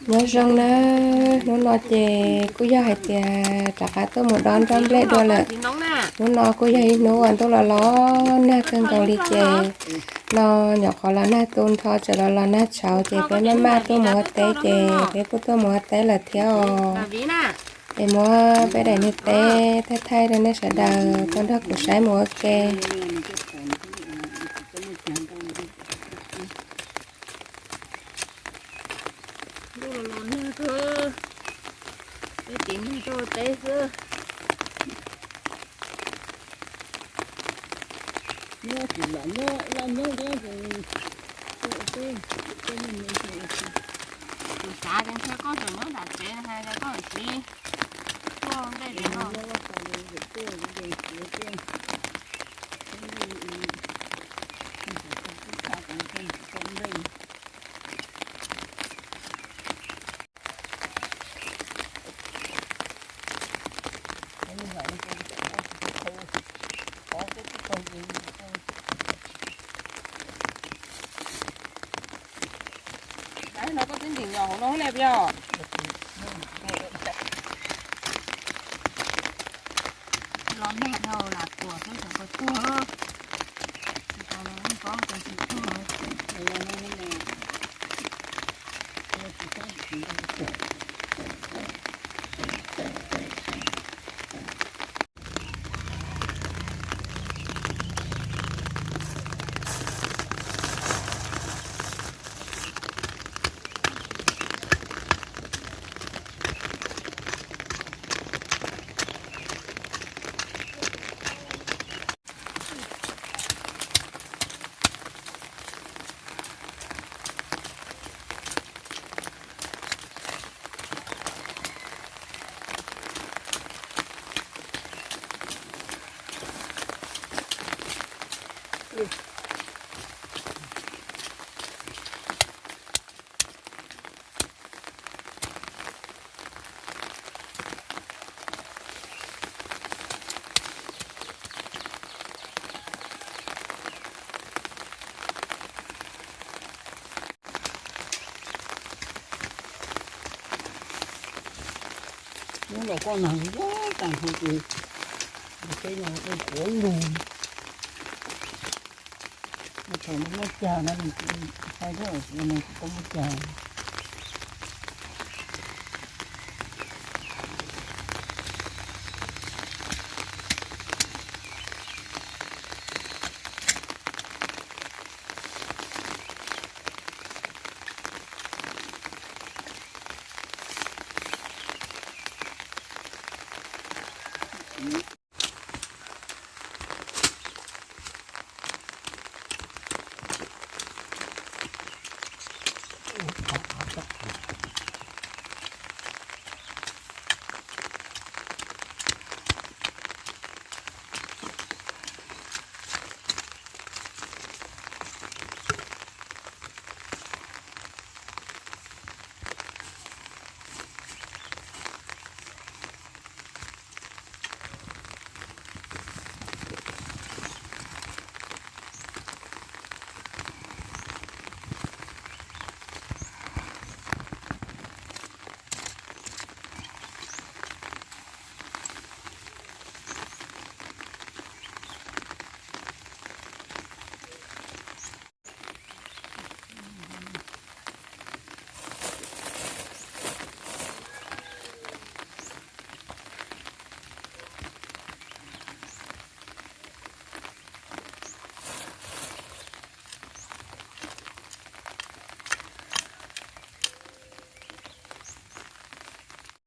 Nyob zoo na, hnub no ces kuj yog hais tias rov qab tuaj mus dob nroj nplej dua lawm. Hnub no kuj yog ib hnub uas ntuj los los nag kawg nkaus li ces no nyuam qhuav los nag tu nrho tseem los los nag tshauv ces peb maj maj tuaj mus ua teb ces peb kuj tuaj mus ua teb lawm thiab os. Es muab peb daim niag teb thaij thaij rau nej sawv daws tau nrog kuv saib mus ua ke. Ntuj los los nag kawg, peb tiv nag tuaj ua teb xwb. Nyob tsis lam nyob, ib laj nyob thiab ces tuaj ua teb, tuaj me me xwb. Kuv xav tias ntshe koj tseem nyob nram tsev hais tias koj tsis tuaj ntej tsev no. Tab no koj twb ntim nyom hauv no ne puas yog? Los nag dhau lam tuam xwb tseem tau tuag. Tsis tas los yeej paub tias tsis tuag. Hnub los kuj nag ntau tag nrho ces peb no ua puav lug. Thaum muaj cag no nws tsis sai thiab, tsis tau muaj cag.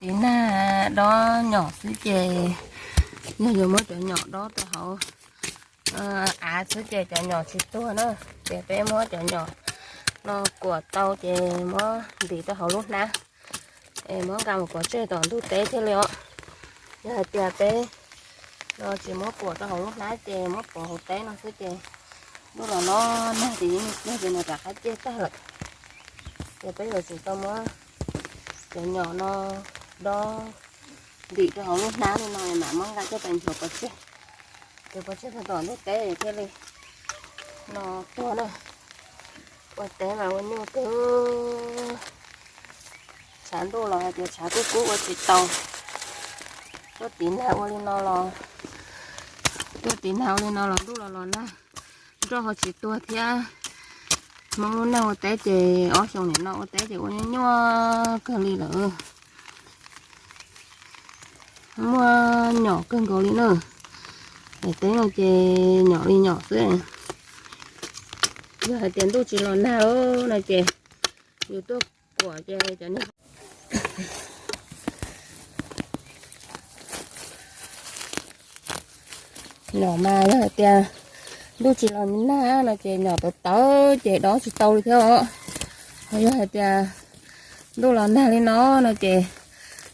Tiv nag dob nyom xwb ces yog yuav muab cov nyom dob rau hauv av xwb ces cov nyom tsis tuag na. Ces peb muab cov nyom no kuam tau ces muab ntim rau hauv lub hnab es muab nqa mus pov tseg tom ntug teb thiaj li os. Yog hais tias peb no tsis muab kuam rau hauv lub hnab ces muab pov hauv teb no xwb ces ntuj los los nag ces yeej tiag ces nws rov qab ciaj tag lawm. Ces peb yuav tsum tau muab cov nyom no dob ntim rau hauv lub hnab li no mam muab nqa coj pais nchuav pov tseg. Ces pov tseg txog tom ntug teb thiaj li no tuag na. Ua teb mas ua nyuaj kawg. Ntuj los hais tias tshav kub kub ua tsis tau. Tuaj tiv nag ua li no los, tuaj tiv nag ua li no los ntuj los los nag, nroj ho tsis tuag thiab. Hmoob lub neej ua teb ces ob xyoo nim no ua teb ces ua nyuaj nyuaj kawg li lawm. Muaj nyom kawg nkaus li na. Daim teb no ces nyom li nyom xwb. Yog hais tias ntuj tsis los nag no ces yus tuaj kuam ces cov niag nyom mas yog hais tias ntuj tsis los nag no ces nyom tawv tawv ces dob tsis tau li thiab os. Ho yog hais tias ntuj los nag li no no ces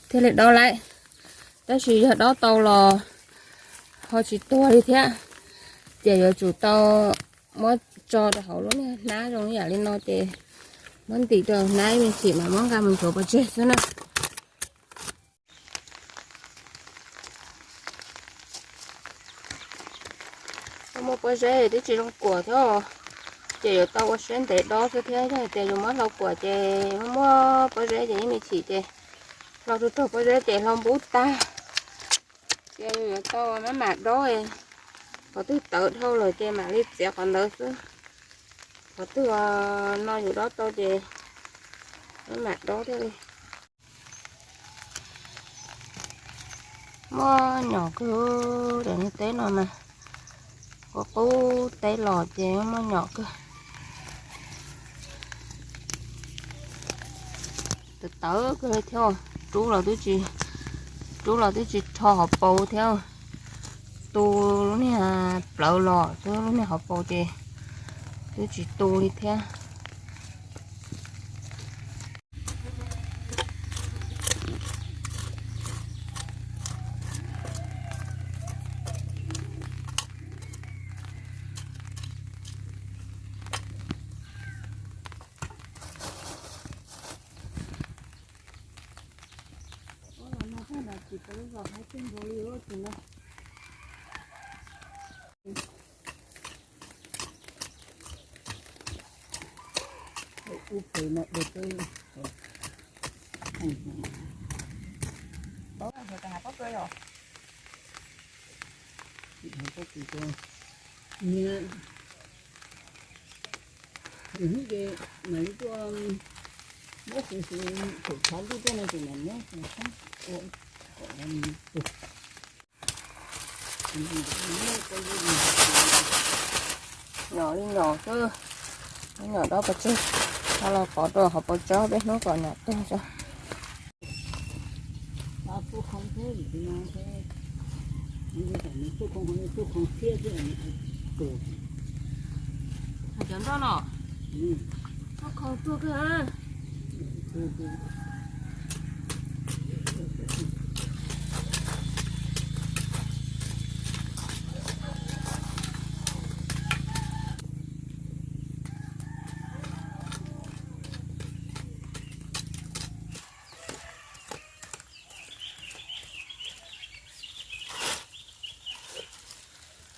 thiaj li dob lawm. Tab sis yog dob tau los ho tsis tuag li thiab, ces yuav tsum tau muab tso rau hauv lub niag hnab zoo ib yam li no ces muab ntim rau hnab ib me chim mas muab nqa mus ntxuav pov tseg xwb na. Muaj pob zeb twb tsis zoo kuam thiab, ces yuav tau ua siab ntev dob xwb thiab. Yog hais tias yus muab hlau kuam ces muaj pob zeb ces ib me chim ces hlau rau raug pob zeb ces hlau npub tag. Ces yus yuav tau maj mam dob, qhov twg tawv dhau lawm ces mam li txiav qhov ntawd xwb. Qhov twg no yus dob tau ces maj mam dob thiaj li. Muaj nyom kawg, daim niag teb no mas qub qub teb los ces muaj nyom kawg. Tawv tawv kawg li thiab, rub los twb tsis, rub los twb tsis rho hauv paus thiab. Tu lub niag plawv los xwb, lub niag hauv paus ces twb tsis tu li thiab. Ces mam li tuaj muab xwv xwv thaum tshav ntuj tuaj no ces mam muab ua kom nyom li nyom xwb, nyom dob pov tseg, tso los pov rau hauv paus tsob peb hnub kom nyom tuag tso. Cov nroj no, txoj khoo tuag kawg.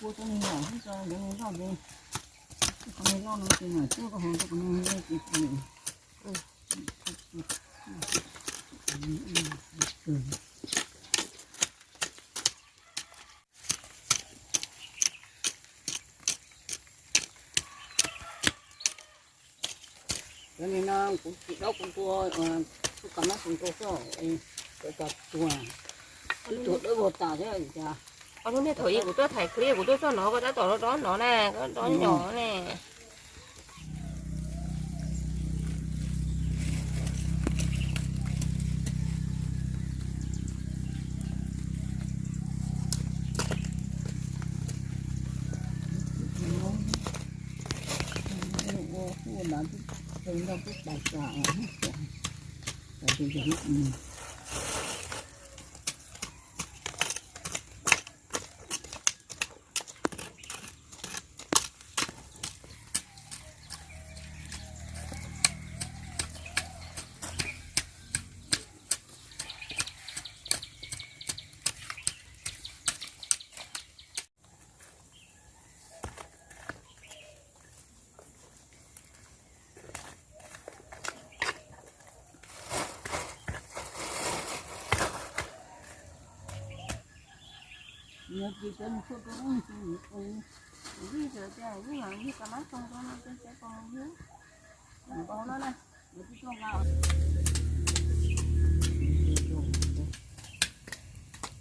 Ua tau me nyuam xwb, tso cov me loj ces, tau me loj no ces mam cuab rau hauv rau qhov no ces. Cov niag no kuv tsis dob kuv tua, tus kam no kuv tua xwb, cov cov tuag, twb tuag dawb vog tas thiab cas. Ob hnub nej thaum ub kuv tuaj thaij clip kuv tuaj txog no koj tab tom dob no ne, koj dob nyom ne. Yog ces cov nws tshuaj rau ub nws tsis nyiam, vij txawm tias vij mas yug ka mab tsoo rau no ces cov ko mus yug, ko no na.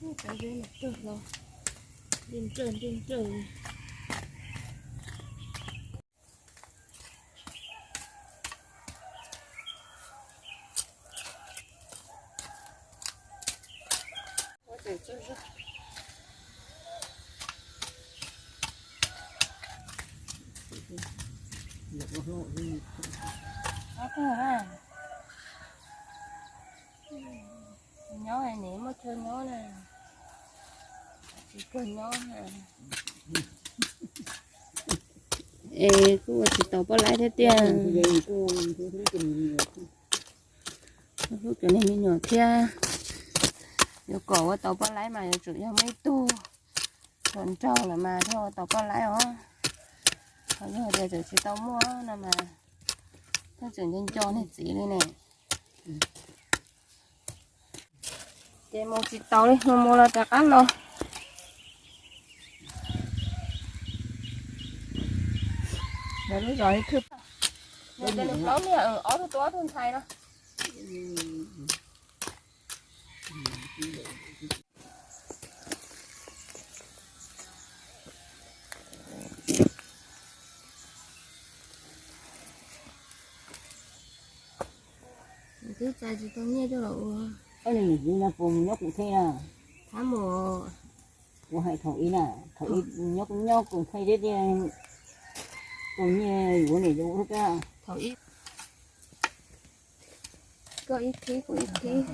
Cov zeb mas kawg hlo, nrij nrawj nrij nrawj. Nyob niam muaj chaw nyob na, tsis kawg nyob. Es kuj ua tsis tau poj laib thiab tiag. Hlub cov niag me nyuam thiab. Yuav kom ua tau poj laib mas yuav tsum yog muaj ib tug hluas nraug lawm mas thiaj ua tau poj laib os. Ho yog tias tseem tsis tau muaj no mas thiaj tseem nco nco niag txiv li ne. Ces mus tsis tau li, mus mus los rov qab los. Lub zos li khwb, nws plaub niag, ob tug tub ob tug ntxhais no. Twb txais tsis tau nyiaj coj los ua. Ob niag niam txiv no puas mus nyob Koom Thaij na? Thab mus. Kuv hais thaum ub na, thaum ub nyob nyob Koom Thaij thiab tias tus nyiaj yuav niam yuav ua thiab. Thaum ub koj ib khib kuv ib khib.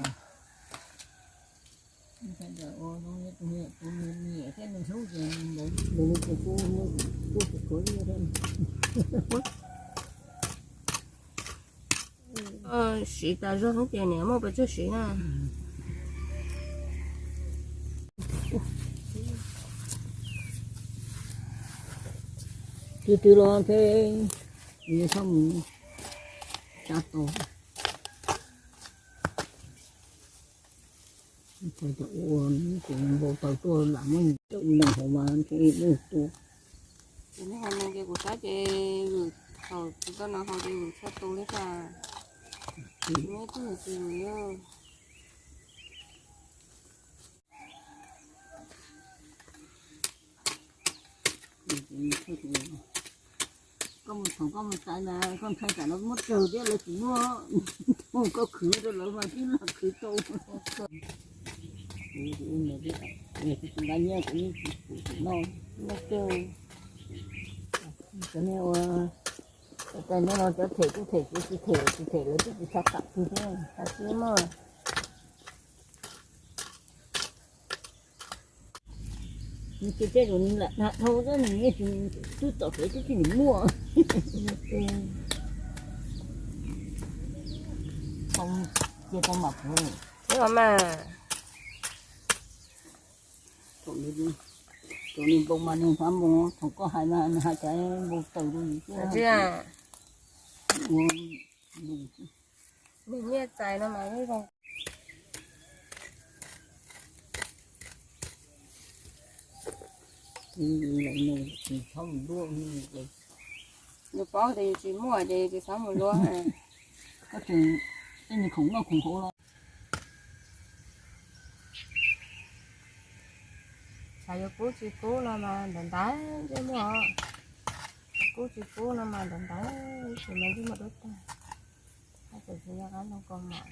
Siv tas zog hnub ces niam muaj pes tsawg siv na. Tus twg los thiaj yuav txhob mus tsa tos. Ua npau taws tuaj lam muab caum neeg hauv mas tua. Ces kuv saib ces vwm thaum tsis tau no hauv ces vwm txhua tus li tas. Muaj ib tug tsis vwm. Koj mus thaum koj mus txais mas koj ntshai tsam no muab tsawg thiab lawv tsis muab, koj khwv rau lawv mas twb lam khwv tau. Kuv nqa nyiaj kuv yeej tsis pum no. Cov niag ua, cov niag no cov them kuj them, kuv tsis them, tsis them lawv twb tsis tshua kam kuv thiab. Tam sim no nws tsis tej zaum nws lam dhau xwb, nws yeej tsis twb txom kev twb tsis nws muaj. Cia tau mam puv. Ib mas thaum nws npau mas nws hmab npau, thaum koj hais mas nws hais cas npau taws rau yus xwb. Nws nyiaj txais no mas zoo. Yus paub tias yus tsis muaj ces tsis txhob mus luaj. Koj tseem tej nws khoom noj khoom haus los. Tshav yuav kub tsis kub no mas ntawd ntawd ntsej muag, kub tsis kub no mas ntawd ntawd, ib sim no ntsej muag dub tag. Haj tseem tsis nco qab ntoo kaus mom.